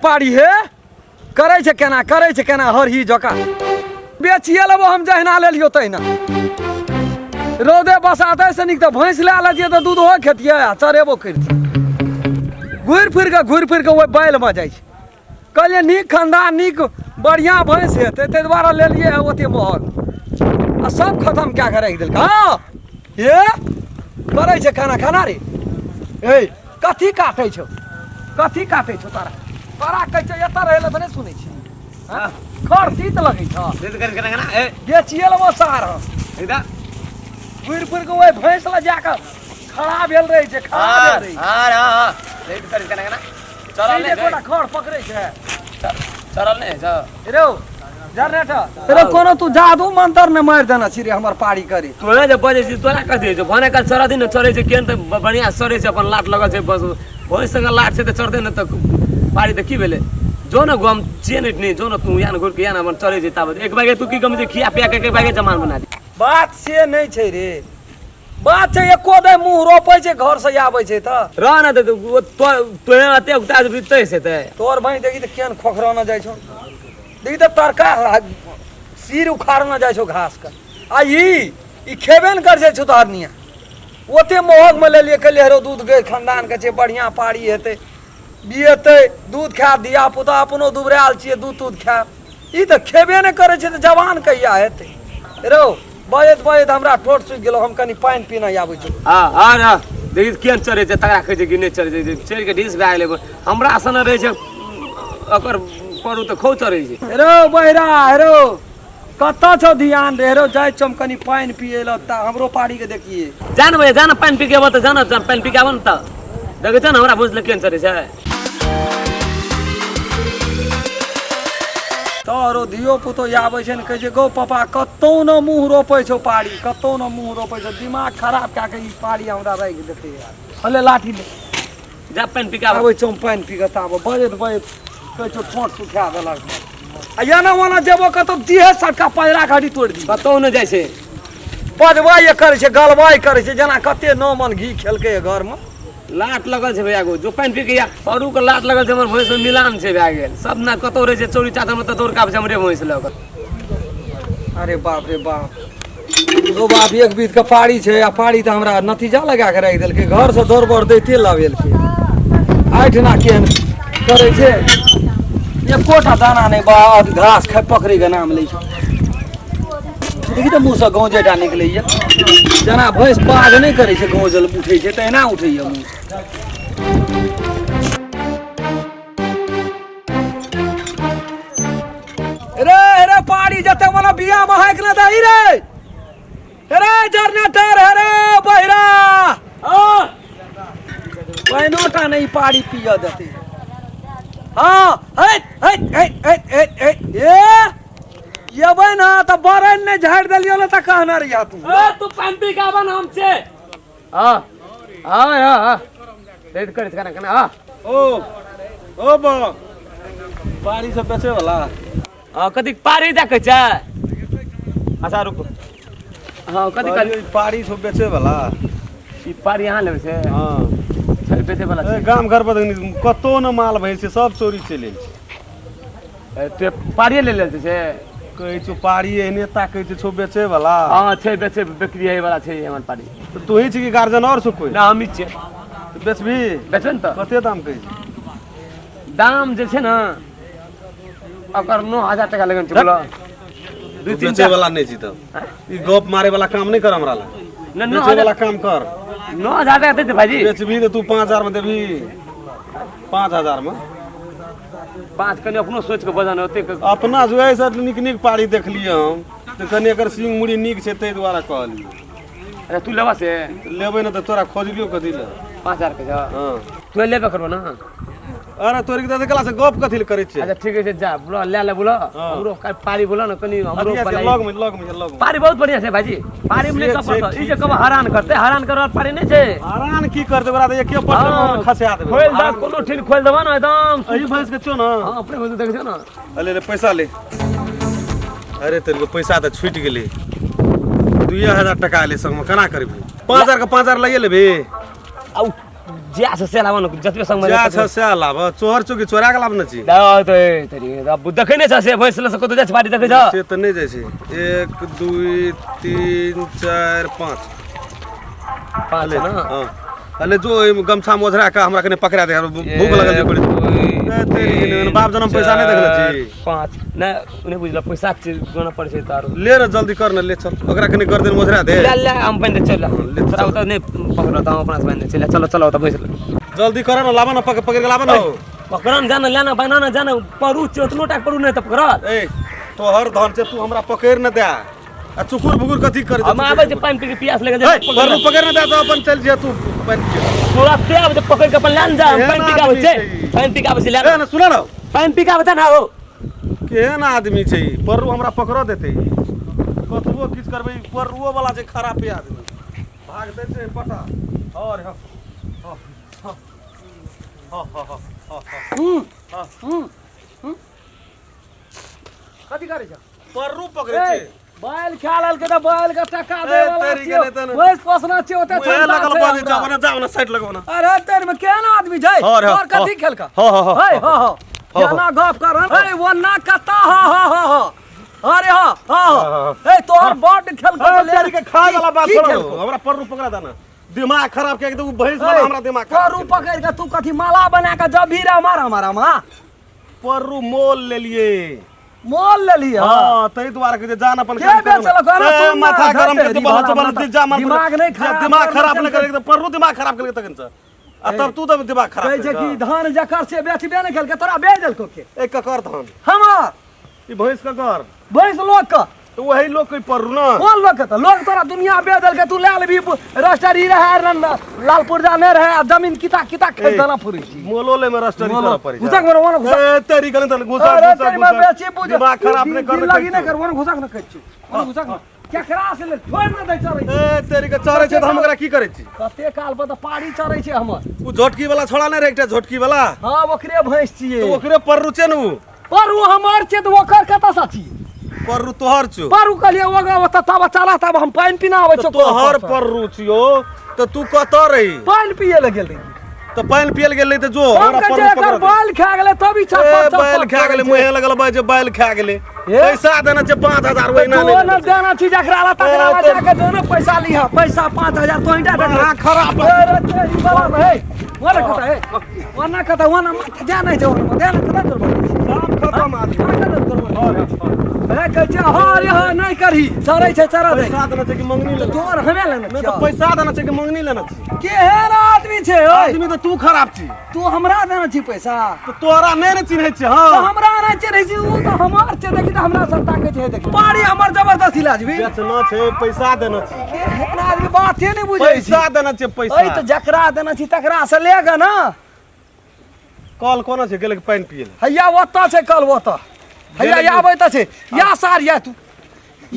पारी हे करै छै केना करै छै केना हरही जकाँ बेचिए लेबो हम जहिना लेलियो तहिना रौदे बसातै से नीक तऽ भैंस लए लेतियै तऽ दूधो खेतियै आ चरेबो करितियै घुरि फिर कऽ घुरि फिर कऽ ओहि बैलमे जाइ छै कहलियै नीक खानदान नीक बढ़िआँ भैंस हेतै ताहि दुआरे लेलियै हँ ओतेक महग आ सब खतम कए कऽ राखि देलकै हँ हे करै छै खाना खाना रे ए कथी काटै छौ कथी काटै छौ तारा तारा कहै छै एतऽ रहै लए तऽ नहि सुनै छी हँ खर तीत लगै छौ बेचिए लेबो सार हम घुरि फिर कऽ ओहि भैंस लग जा कऽ खड़ा भेल रहै छै खड़ा भेल रहै छै एकोटा खर पकड़ै छै चरल नहि छै रे जनरेटर रे कोनो तू जादू मंत्र ने मारि देने छी रे हमर पारी करी तोरा जे बजै छी तोरा कथी होइ छौ भने काल चरऽ दही ने चरै छै केहन तऽ बढ़िआँ चरै छै अपन लाट लगल छै बस भैंस संगे लाट छै तऽ चढ़तै ने तऽ पारी तऽ की भेलै जो ने गम छियै ने नहि जो ने तू या ने घुरि के या ने अपन चरै छै ताबत एक बागे तू की गम छै खिया पिया के एक बागे जमान बना दी बात से नहि छै रे बात छै एको दे मुँह रोपै छै घर से आबै छै तऽ रह ने तऽ तो तोहे एते उगता जेबही तै से तै तोर भाई देखी तऽ केहन खोखराना जाइ छौ देखी तऽ तरका सिर उखाड़ना जाइ छौ घास के आ ई ई खेबे ने कर छै छुतहरनिया ओते महग मे लेलियै कहलियै हरो दूध गै खानदान के छै बढ़िआँ पारी हेतै बिएतै दूध खायब धिया पुता अपनो दुबरायल छियै दूध तूध खायब ई तऽ खेबे नहि करै छै तऽ जवान कहिया हेतै रौ बजैत बजैत हमरा ठोर सुखि गेलो हम कनि पानि पीने आबै छी हँ हँ हँ देखी केहन चढ़ै छै तकरा कहै छै कि नहि चढ़ै छै चढ़ि कऽ ढीस भए गेलै हमरा सन रहै छै ओकर परू तऽ खूब चढ़ै छै रौ बहिरा रौ कतऽ छौ ध्यान रे रौ जाइ छौ हम कनि पानि पियै लए तऽ हमरो पारी के देखिए जा ने भैया जा ने पानि पी के अबऽ तऽ जा ने पानि पी के आबऽ ने तऽ देखै छ ने हमरा बुझल केहन चढ़ै छै तोरो धियो पुतो आबै छै ने कहै छै गौ पापा कतौ ने मुँह रोपै छौ पारी कतौ ने मुँह रोपै छौ दिमाग खराब कए कऽ ई पारी हमरा राखि देतै यार हले लाठी ले जा पानि पी के आबऽ आबै छौ हम पानि पी कऽ ताबऽ बजैत बजैत कहै छौ ठोंठ सुखा देलक आ एना ओना जेबो कतौ दिहे सटका पजरा के हड्डी तोड़ि दी कतहु नहि जाइ छै बजबै करै छै गलबै करै छै जेना कते नौ मन घी खेलकै घरमे लाट लगल छै भैया गो जो पानि पी के या परू के लाट लगल छै हमर भैंस में मिलान छै भए गेल सब ना कतौ रहै छै चोरी चादर में तऽ दौड़ के आबै छै हमरे भैंस लऽ कऽ अरे बाप रे बाप दो बाप एक बीत के पारी छै आ पारी तऽ हमरा नतीजा लगा के राखि देलकै घर से दौड़ बड़ दैते लबेलकै आठना केहन करै छै एकोटा दाना नहि बा घास खाइ पकड़ै के नाम लै छै देखी तऽ मुँहसँ गौजेटा निकलैए जेना भैंस पाग नहि करै छै गौजल उठै छै तहिना उठैए मुँह रे रे पारी जते मने बिया महक न दही रे रे जनरेटर हे रे बहिरा पानिओ टा नहि पारी पिय देतै हँ हैत हैत हैत हैत हैत हैत ए एबै ने तऽ बरन नहि झाड़ि देलियौ ने तऽ कहने रहिया तू ए तू पानि पी के आबऽ ने हम छै हँ हँ हँ हँ रेड करै छै केना केना हँ ओ ओ बा पारी सब बेचे वाला हँ कथी पारी देखै छै अच्छा रुको हँ कथी कहलियै पारी सब बेचे वाला ई पारी अहाँ लेबै छै हँ छै बेचै वाला ए, गाम घर पर देखनी कतौ न माल भैंस छै सब चोरी चलि गेल छै छै ते पारिये ले लेते छै कहै छौ पारी एहने ताकै छै छौ बेचे वाला हँ छै बेचै बिक्री होइ वाला छै हमर पारी तऽ तू ही छी कि गार्जियन और छौ कोई ना हम छियै तऽ बेचबही बेचबै ने तऽ कते दाम कहै छै दाम जे छै ने ओकर 9000 टका लगन छै बोलो दू तू तीन बेचे वाला नहि छी तब ई गप मारे वाला काम नहि कर हमरा लग ना नौ बेचे हजार वाला काम कर 9000 टका देते भाईजी बेचबही तऽ तू 5000 में देबही 5000 में पाँच कनि अपनो सोचि कऽ बजन ओतेक अपना जो है सर नीक नीक पारी देखलियै हम तऽ कनि एकर सिंग मुड़ी नीक छै ताहि दुआरे कहलियै अच्छा तू लेबा से लेबै ने तऽ तोरा खोजलियौ कथी लए 5000 के छौ हँ तू लेबे करबो ना अरे तोरी के देखला से गप कथी लए करै छियै अच्छा ठीक छै जा बोलो ले ले बोलो हाँ। हमरो पारी बोलो ने कनि हमरो अथिया छै, बनाई। लग में लग में लग में पारी बहुत बढ़िया छै भाईजी पारी में से नहीं छै, कपड़ ई ठीक जे कब हरान करते हरान करल पारी नहीं छै हरान की करतै ओकरा तऽ एके पटक हाँ, खसा देबै खोल द कोनो ठिन खोल देबा ना एकदम एही भैंस के छौ ने हां अपने भैंस देख छौ ना अले ले पैसा ले अरे तेरे को पैसा तऽ छूटि गेलै 2000 टका एलै संगमे केना करबही 5000 के 5000 लैए लेबही आ उ ज्या छ से लाब न जतबे संग जा छ से लाब चोर चोकी चोरा के लाब न छी अब देखै नहि छ से भैंस लऽ कतौ जाइ छै बाड़ी देखै छ से तऽ नहि जाइ छै 1 2 3 4 5 पाँच ले न हाँ अले जो ओहिमे गमछा में ओझरा के हमरा कने पकड़ा दे भूख लगल छै बड़ी ए, तेरी के नहि, बाप जनम पैसा नहि देखले छी पाँच नहि नहि बुझल पैसा के चीज गणऽ पड़ै छै तारो ले न जल्दी कर न ले चल ओकरा कने गर्दन में ओझरा दे ले ले हम बान्हि दे चल ले तोरा ओतऽ नहि पकड़त हम अपना से बान्हि दे चल चलो चलो ओतऽ बैस जल्दी कर न लाबा न पकड़ पकड़ के लाबा न पकड़ न जाना लेना बान्ह न जाना परू चोतनो टाक परू नहि तऽ पकड़त ए तोहर धन छै तू हमरा पकड़ न दे आ चुकुर भुकुर कथी करे हम आबै छै पानि पी के पियास लगे ए छै पकड़ पकड़ न दे तऽ अपन चल जिया तू पानि पी तोरा ते आबै छै पकड़ के अपन लए ने जा हम एहन पानि पी के आबै आदमी छै छै। पानि पी के आबै छै लए ए न सुन न पानि पी के आबै छै ने हो केहन आदमी छै ई परू हमरा पकड़ देतै ई कतबो किछु करबै ई परुओ वाला छै खरापे आदमी भाग दै छै पटा और हँ हँ हँ हँ हँ हँ हँ हँ कथी करै छ परू पकड़ै छै बैल खा लेलकै तऽ बैल के टका ए, दे वाला तेरी छियौ। के नहि तऽ ने। भैंस पोसना छियौ ओते मुँहे क्षमता लगल छै बाजै हमरा। जाओ ना जाओ ना साइड लगाओ ना अरे तेरे में केहन आदमी छै हँ रे, और कथी हँ। खेलका हँ, हँ, हँ, है हँ हँ हँ, केना गप कर है ओना कत्ता हँ हँ हँ हँ अरे हँ हँ हँ, हँ हे तोहर बड खेलको ए, तेरी के खाय वाला बात की छोड़ो खेलको? हमरा परू पकड़ा देना दिमाग खराब के एकदम भैंस वाला हमरा दिमाग खराब परू पकड़ के तू कथी माला बना के जब भी रे मारा मारा मा परू मोल लेलिए मोल लेलिए हाँ ताहि दुआरे कहै छै जान अपन के काम करू बेचलक? ने। अरे ए, सुन ना, माथा गरम धतेरी के बल भला बल माथा। जा मन दिमाग नहि खराब दिमाग कर खराब नहि ने करे परू दिमाग खराब केलकै तखन से आ तब तू तब दिमाग खराब कहै छै कि धान जकर से बेचबे नहि केलकै तोरा बेच देलको के ए ककर धान हमर ई भैंस ककर भैंस लोक के तऽ वही लोग के परू ना कोन लोक के तऽ लोक तोरा दुनिया बेच देलकै तू लए लेबही रजिस्ट्री रहै लाल पुर्जा नहि रहै आ जमीन किता किता ए, खरीदना फुरै छी मोलो ले में रजिस्ट्री करऽ पड़ै छै घुसक मरो ओना घुसक ए तेरी गले तन घुसा अरे घुसा तेरी में घुसा बेची बुझ दिमाग खराब नहि कर लगी नहि कर ओना घुसक न कहै छी ओना घुसक न केकरा से ले छोड़ न दै चरै ए तेरी के चरै छै तऽ हम ओकरा की करै छी कते काल पर तऽ पारी चरै छै हमर उ झोटकी वाला छोड़ा नहि रहै एकटा झोटकी वाला हाँ ओकरे भैंस छियै तऽ ओकरे पर रुचे ने उ पर उ हमर छै तऽ ओकर कतऽ से छियै पर तोहर छौ पर उ कहलियै ओकरा ओतऽ तब चला तब हम पानि पीना आबै छौ तोहर पर रुचियो तऽ तू कतऽ रही पानि पिए लए गेल रही तऽ पानि पियल गेल रही तऽ जो हम हमरा कहै पर छै एकर पकड़ दे। बैल खा गेलै तब ई ए छटपट बैल छटपट खा गेलै करै छै। मुँहे लगल बाजे बैल खा गेलै ए? पैसा देना छै 5000 ओहिना तो नहि न देना छी जकरा ला तकरा ला ए, तो- जाके दो ने पैसा लिहा पैसा 5000 तो इंटा देख बड़ा खराब अरे तेरी बला में हे ओना कता हे ओना कता ओना माथा ध्यान नहीं छै ओना ध्यान कता तोर बड़ा सब खतम आदमी कता तोर बड़ा ए कहै छै हँ अरे हँ नहि करही चरै छै चरा दे पैसा देना छै कि मंगनी लेना तोर हमे लेने नहि छियौ तऽ पैसा देना छै कि मंगनी लेना छै केहन आदमी छै ओए आदमी तऽ तू खराब छी तू हमरा देने छी पैसा तऽ तोरा नहि ने चिन्है छै तऽ हँ हमरा नहि चिन्है छी उ तऽ हमर छै देखी तऽ हमरा सब ताकै छै देखी पारी हमर जबरदस्ती लए जेबही बेचना छै पैसा देना छै केहन आदमी बाते नहि बुझै छी पैसा देना छै पैसा ओहि तऽ जकरा देने छी तकरा से ले गे ना कल कोना छै गेलै पानि पिए लए हैया ओतऽ छै कल ओतऽ हैया गेलै आबै तऽ छै या सार या तू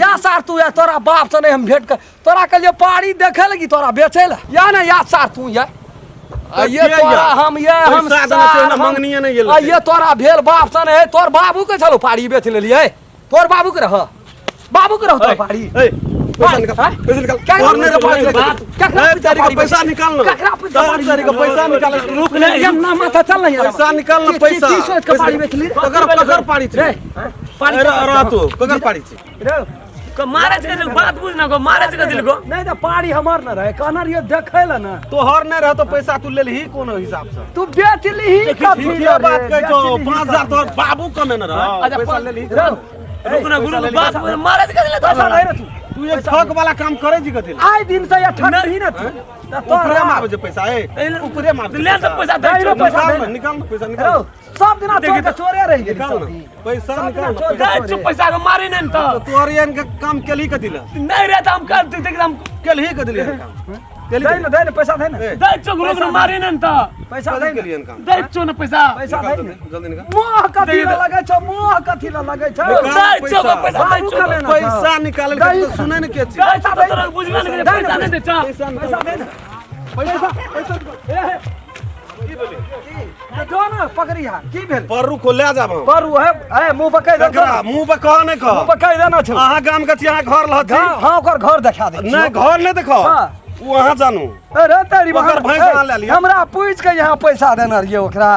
या सार तू या तोरा बाप से नहि हम भेंट कर तोरा कहलियै पारी देखै लगी तोरा बेचै लए या ने या सार तू या तऽ ये के तोरा या? हम ये हम पैसा देने छै, सार ना हम- मंगनीये नहि गेल आ ये तोरा भेल बाप से नहि तोर बाबू के छलो पारी बेच लेलियै तोर बाबू के रह बाबू के रह तोर पारी ए, पैसा निकाल हाँ? पैसा निकाल क्या और नहीं रे बात- बात केकरा ए, पूछा तेरी का पारी पैसा निकाल ना केकरा पूछा तेरी पारी तेरी का पैसा निकाल रुक नहीं ये ना माथा चल नहीं यार पैसा निकाल ना पैसा की सोच के पारी बेच ली रे? ककर ककर पारी छै रे पारी अरे अरे तू ककर पारी छै रे को मारे छै दिल बात बुझ ना को मारे छै दिल को नहीं तो पारी हमर न रहे कहना रहियो देखै ल ना तोहर नहीं रह तो पैसा तू लेलही कोन हिसाब से तू बेच लीही कथी ठीके बात कहै छौ 5000 तोहर बाबू कमेने रह अच्छा, पैसा लेलही रे रुक ना गुरु बात बुझ मारे छै दिल पैसा रहे रे तू तू एक ठग वाला काम करै छी कथी आइ दिन से ये ठक रही ना तू तऽ ऊपरे तोरा में आबै छै पैसा ए ऊपरे में आबै छै ले तो पैसा दे दे रे पैसा निकाल दे ना ना। निकाल ना पैसा रौ, निकाल सब दिना चोर के चोरे रहि गेली निकाल सब ना दिन। पैसा सब निकाल दिना ना चोर दे चुप पैसा को मारी नहीं तो तो तोहर एहन के काम केलही कथी ला नहीं रे तो हम कर तू देख हम केलही कथी ला एहन काम केलही दे ना दे ना पैसा दे ना ए, दे चुप रुक ना मारी नहीं तो पैसा कथी दे ना केलही एहन काम दे चो ना पैसा पैसा निकाल दे ना जल्दी जल्दी निकाल मोह कथी दे ला दे। लगै छौ मोह कथी ला लगै छौ निकाल दे चो पैसा। पैसा दे बाबू चो कमेना छौ। पैसा निकाल के दही तो सुनै ने के छी दे चो तोरा बुझबे नहीं पैसा नहीं दे चो पैसा निकाल पैसा दे ना पैसा पैसा ए की जो ना पकड़ी हा की भेल पर रुको ले जाब हम पर है ए मुंह पर कहि दे ककरा मुंह पर कह नहि कह मुंह पर कहि देना छौ अहाँ गाम के छी अहाँ घर लह छी हां हां ओकर घर देखा दे नहि घर नहि देखो हां ओ अहाँ जानू। अरे तेरी ओकर भैंस अहाँ लए लिअ। हमरा पूछि के यहाँ पैसा देने रहियै ओकरा।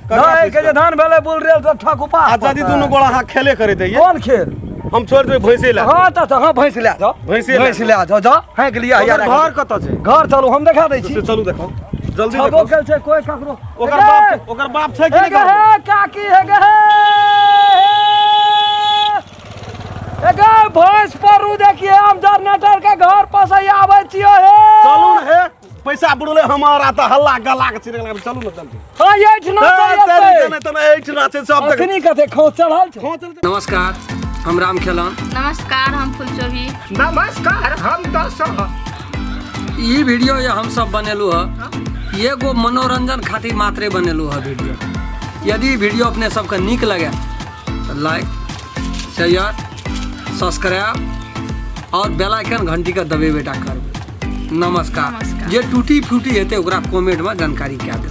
ककरा नहीं पूछि के जे कऽ? धान भेलै बुल रेल सब ठक उपास आ यदि दुनू गोड़ा अहाँ खेले करे दैयै कोन खेल? हम छोड़ि देबै भैंसे लए। हाँ तऽ हाँ भैंस लए जाओ। भैंसे लए। भैंस लए जाओ, जाओ हाँकि लिअ। ओकर घर कतऽ छै? घर चलू, हम देखा दै छी। से चलू देखो जल्दी छबो देखो। केल छै कोई ककरो। ओकर बाप, ओकर बाप छै कि हे नहि गे घरमे? हे काकी, हे गे हे, हे गे भैंस परू देखिए, हम जनरेटर के घर पर से आबै छियो हे। चलू ने हे, पैसा बुड़ले हमर आ तऽ हल्ला गला के चिड़ै लागल। चलू ने जल्दी। हाँ एहिठिना हे, चलि तेरी जेतै। के नहि तऽ एहिठिना छै सब देख। अखनी कते खोंच चढ़ल छै। खोंच चढ़ल छै। नमस्कार, हम राम खेलन। नमस्कार, हम फुलचोभी। नमस्कार, हम दशरथ। ई वीडियो ये हम सब बनेलू है, एगो मनोरंजन खातिर मात्रे बनेलू है वीडियो। यदि वीडियो अपने सबके नीक लगे तो लाइक, शेयर, सब्सक्राइब और बेल आइकन घंटी के दबेबे टा करबै। नमस्कार। नमस्कार। जे टूटी फूटी हेतै ओकरा कमेंट में जानकारी कए देबै।